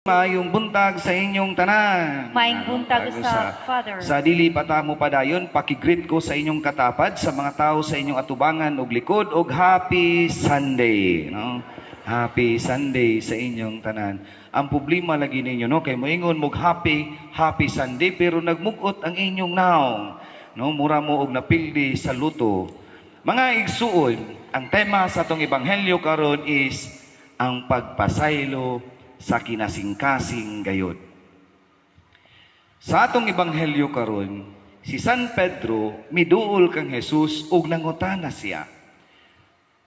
Maayong buntag sa inyong tanan. Maayong buntag usab, Father. Sa dili pa ta mopadayon, paki-greet ko sa inyong katapad, sa mga tao sa inyong atubangan ug likod, og Happy Sunday, no? Happy Sunday sa inyong tanan. Ang problema lagi ninyo, no, kay moingon mog happy happy Sunday pero nagmugot ang inyong naong, no? Mura mo og napildi sa lotto. Mga igsuon, ang tema sa atong ebanghelyo karon is ang pagpasaylo sa kinasingkasing gayod. Sa atong ebanghelyo karon, si San Pedro miduol kang Jesus ug nangutana siya.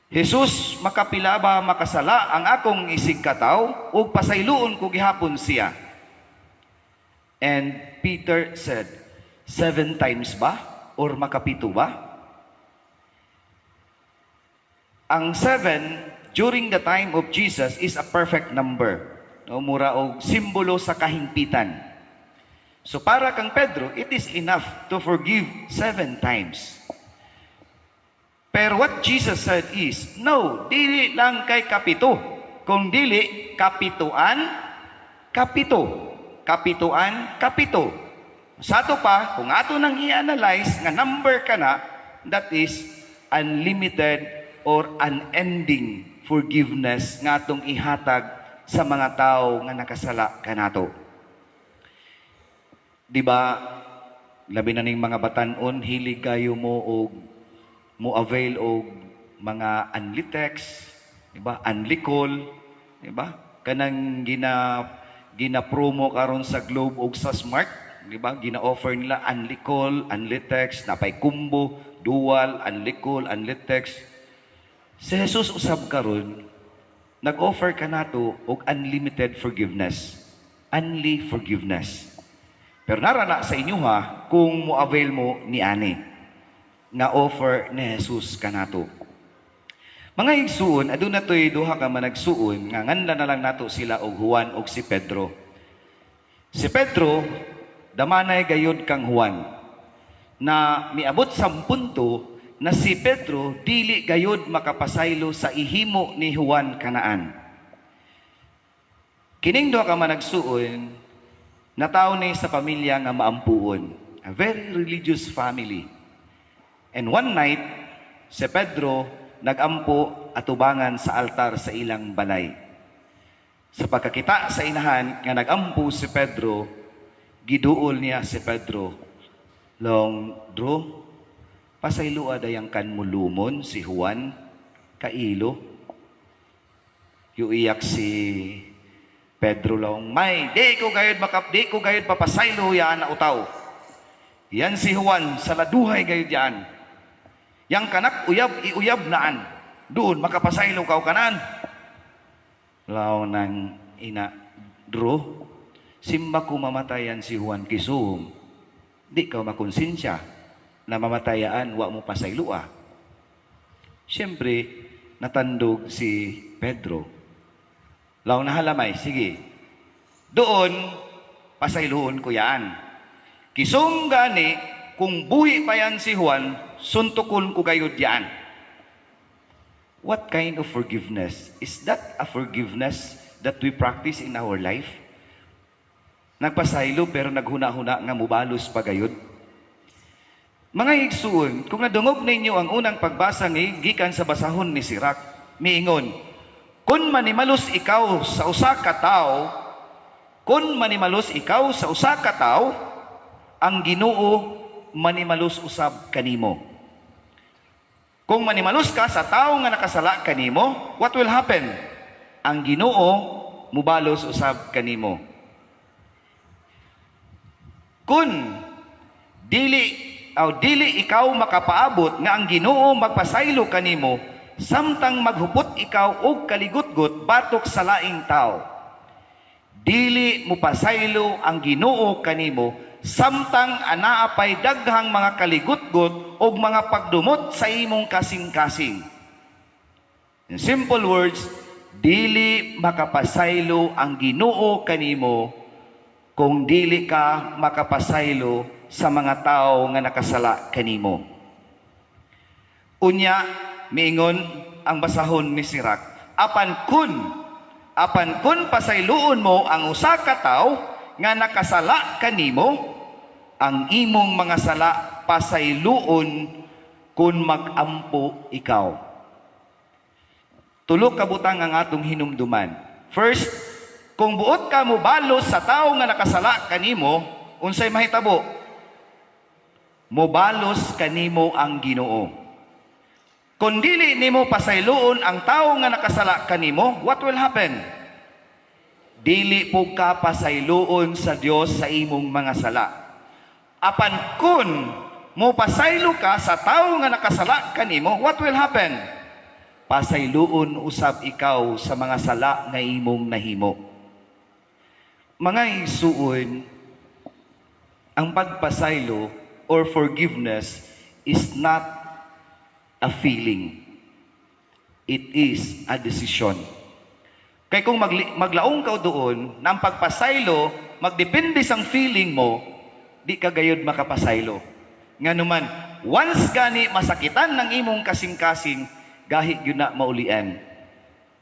"Jesus, makapila ba makasala ang akong isigkatawo ug pasayloon ko gihapon siya?" And Peter said, "Seven times ba or makapito ba?" Ang seven during the time of Jesus is a perfect number. No, mura og simbolo sa kahingpitan. So para kang Pedro, it is enough to forgive seven times. Pero what Jesus said is, no, dili lang kay kapito. Kung dili, kapituan, kapito. Kapituan, kapito. Sa ato pa, kung ato nang i-analyze nga number ka na, that is unlimited or unending forgiveness nga atong ihatag sa mga tao nga nakasala kanato. Di ba, labi na ning mga batanon, hilig kayo mo og mo avail og mga unli-text, di ba? Unli-call, di ba? Kanang gina gina-promo karon sa Globe og sa Smart, di ba? Gina-offer nila unli-call, unli-text, napay combo, dual, unli-call, unli-text. Si Jesus usab karon nag-offer kanato og unlimited forgiveness. Unli forgiveness. Pero nara na sa inyo ha, kung mo avail mo ni ani nga offer ni Jesus kanato. Mga igsuon, aduna to'y duha ka managsuon nga nganlan na lang nato sila og Juan og si Pedro. Si Pedro, damanay gayod kang Juan na miabot sa punto na si Pedro dili gayod makapasaylo sa ihimo ni Juan kanaan. Kining duha ka managsuon, natawo ni sa pamilya nga maampuon. A very religious family. And one night, si Pedro nagampo atubangan sa altar sa ilang balay. Sa pagkakita sa inahan nga nagampo si Pedro, giduol niya si Pedro. "Long Dro, pasayloa dayang kan mulumon si Juan, kailo." Yuiyak si Pedro long, "May, di ko gayud papasaylo yan na utaw. Yan si Juan, sa laduhay gayud yan. Yang kanak uyab, iuyab naan. Doon, makapasaylo ka kanan." Law ng ina, "Dro, simba ko mamatayan si Juan Kisum, di ka makonsensya na mamatayaan, wa mo pasayloa." Siyempre, natandog si Pedro. Law na halamay, "Sige. Doon, pasayloon ko yan. Kisong gani, kung buhi pa yan si Juan, suntukon ko gayud yan." What kind of forgiveness? Is that a forgiveness that we practice in our life? Nagpasaylo pero naghuna-huna nga mubalos pa gayud. Mga igsuon, kung nadungog ninyo ang unang pagbasa nga gikan sa basahon ni Sirach, miingon, kung manimalos ikaw sa usa ka tawo, kung manimalos ikaw sa usa ka tawo, ang Ginoo manimalos usab kanimo. Kung manimalos ka sa tawo nga nakasala kanimo, what will happen? Ang Ginoo mubalos usab kanimo. Kung dili aw dili ikaw makapaabot nga ang Ginoo magpasaylo kanimo samtang maghupot ikaw og kaligutgot batok sa laing tao, dili mopasaylo ang Ginoo kanimo samtang anaa pay daghang mga kaligutgot og mga pagdumot sa imong kasing-kasing. In simple words, dili makapasaylo ang Ginoo kanimo kung dili ka makapasaylo sa mga tao nga nakasala kanimo. Unya, miingon ang basahon ni Sirach, apan kun Apan kun pasayloon mo ang usa ka tawo nga nakasala kanimo, ang imong mga sala pasayloon kun magampo ikaw. Tulo ka butang ang atong hinumduman. First, kung buot ka mo balos sa tawo nga nakasala kanimo, unsay mahitabo? Mobalos kanimo ang Ginoo. Kung dili nimo pasayloon ang tawo nga nakasala kanimo, what will happen? Dili po ka pasayloon sa Dios sa imong mga sala. Apan kun mo pasaylo ka sa tawo nga nakasala kanimo, what will happen? Pasayloon usab ikaw sa mga sala nga imong nahimo. Mga igsuon, ang pagpasaylo or forgiveness is not a feeling. It is a decision. Kay kung maglaong ka doon na ang pagpasaylo, magdepende sang feeling mo, di ka gayod makapasaylo. Nga naman, once gani masakitan ng imong kasing-kasing, gahi gyud na maulian.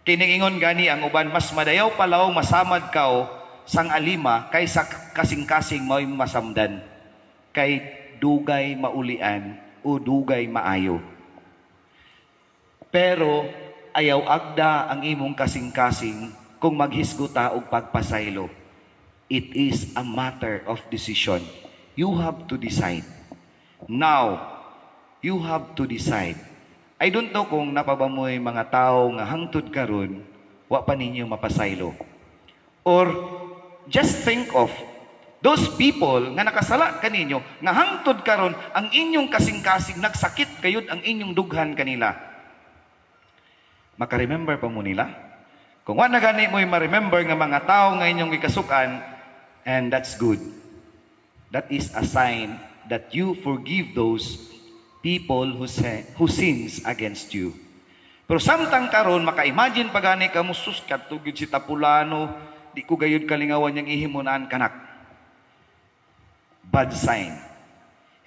Kiningingon gani ang uban, mas madayaw palaw masamad kao sang alima kaysa kasing-kasing mo'y masamdan. Kay dugay maulian o dugay maayo. Pero ayaw agda ang imong kasing-kasing kung maghisguta og pagpasaylo. It is a matter of decision. You have to decide. Now, you have to decide. I don't know kung naa pa ba mo'y mga tao nga hangtod karon wa pa ninyo mapasaylo. Or just think of those people nga nakasala kaninyo nga hangtod karon ang inyong kasing-kasing, nagsakit gayud ang inyong dughan kanila. Maka-remember pa mo nila? Kung wa na gani mo'y ma-remember nga mga tao nga inyong gikasukan, and that's good. That is a sign that you forgive those people who sins against you. Pero samtang karon maka-imagine pa gani ka mo, "Sus, kadto gyud si Tapulano, di ko gayud kalingawan niyang ihimunan kanak." Bad sign.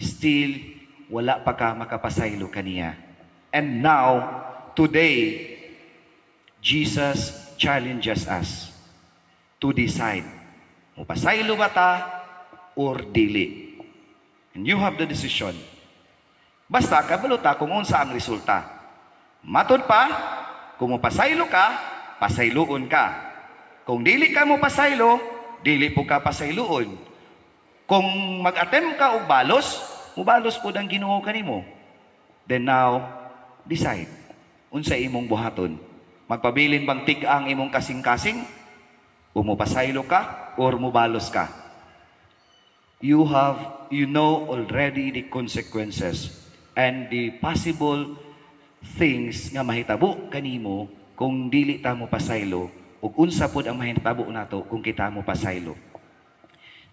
Still, wala pa ka makapasaylo kaniya. And now, today, Jesus challenges us to decide. Mupasaylo ba ta or dili? And you have the decision. Basta kabalo ta kung unsa ang resulta. Matod pa, kung mupasaylo ka, pasayloon ka. Kung dili ka mo pasaylo, dili po ka pasayloon. Kung mag-attempt ka og balos, mubalos pod ang Ginoo kanimo. Then now, decide. Unsa imong buhaton? Magpabilin bang tig-a ang imong kasing-kasing? O mupasaylo ka or mubalos ka? You know already the consequences and the possible things nga mahitabo kanimo kung dili ta mo pasaylo ug unsa pod ang mahitabo nato kung kita mo pasaylo.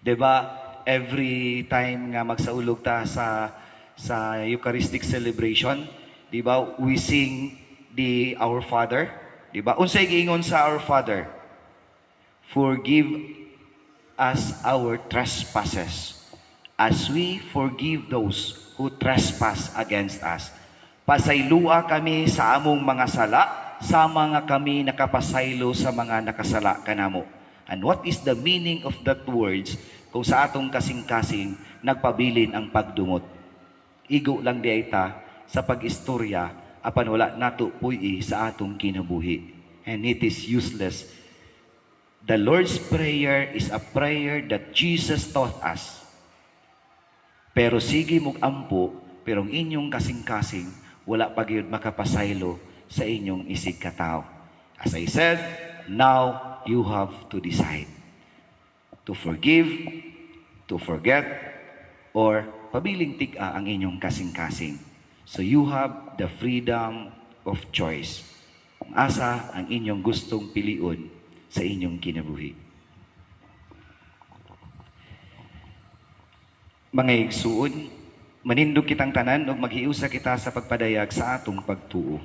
'Di ba? Every time nga magsaulog ta sa Eucharistic celebration, 'di ba? We sing the Our Father, 'di ba? Unsay giingon sa Our Father? "Forgive us our trespasses as we forgive those who trespass against us." Pasaylua kami sa among mga sala, sama nga kami nakapasaylo sa mga nakasala kanamo. And what is the meaning of that words kung sa atong kasing-kasing nagpabilin ang pagdumot? Igo lang di ta sa pag-istorya apan wala nato puy sa atong kinabuhi. And it is useless. The Lord's Prayer is a prayer that Jesus taught us. Pero sige mog ampo, pero ang inyong kasing-kasing, wala pa gyud makapasaylo sa inyong isig katawo. As I said, now you have to decide to forgive, to forget, or pabiling tig-a ang inyong kasing-kasing. So you have the freedom of choice. Kung asa ang inyong gustong piliun sa inyong kinabuhi. Mga igsuon, manindog kitang tanan ug maghiusa kita sa pagpadayag sa atong pagtuo.